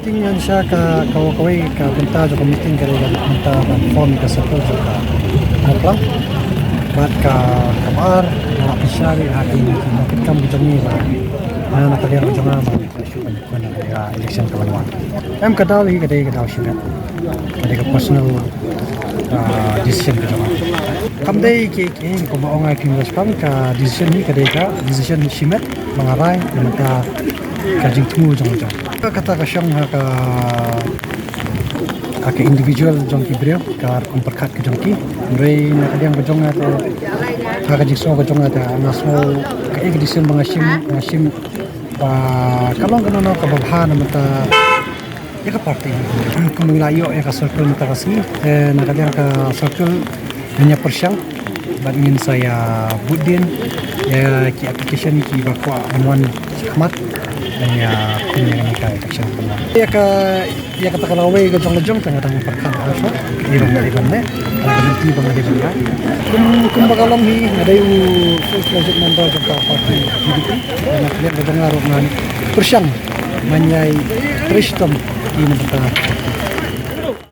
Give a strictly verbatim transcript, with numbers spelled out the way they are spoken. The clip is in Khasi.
Ngan sha ka, ka, kawei ka bynta jong ka meeting ka dei ka bynta ban form ïa ka circle jong ka Mawplang. Bad ka, kaba ar, nga la pynshai ha ki, ki nongkitkam ki jong ngi ba na, na ka liang jong nga ba ngi shu ban, ban ïa election ka ban wan. Em, ka daw hi ka dei ka daw shimet. Ka dei ka personal, ah, decision ka jong nga. Kam dei ki, ki, kumba ong ai phi mynta shaphang, ka decision hi ka dei ka decision shimet ba nga rai na ka, ka jingthmu jong nga. Kata ka shong ha ka, ha ka individual jong ki briew, ka rukom pyrkhat ka jong ki. Hynrei na ka liang ka jong nga te, ha ka jingsngew ka jong nga te, nga sngew kaei ka decision ba nga shim, nga shim ba ka long kano kano kaba bha na mynta ïa ka party. Kumba ngi la ïoh ïa ka circle mynta ka sngi, eh, na ka liang ka circle ngin ïa pyrshang bad ngin sa ïa bud dien ïa ki application kiba kwah ban wan shakhmat ban ïa khun ïa kane ka election. Ïa ka, ïa kata ka lawei ka jong la jong te nga dang pyrkhat ha shuwa ïa ba nga dei ban leh, ïa ka lynti ba nga dei ban leh. Kum, kumba ka long hi, nga dei u full fledged member jong ka party U D P. Na ka liang ka jong nga ruh ngan pyrshang ban ïai trei shitom ïa ki na bynta.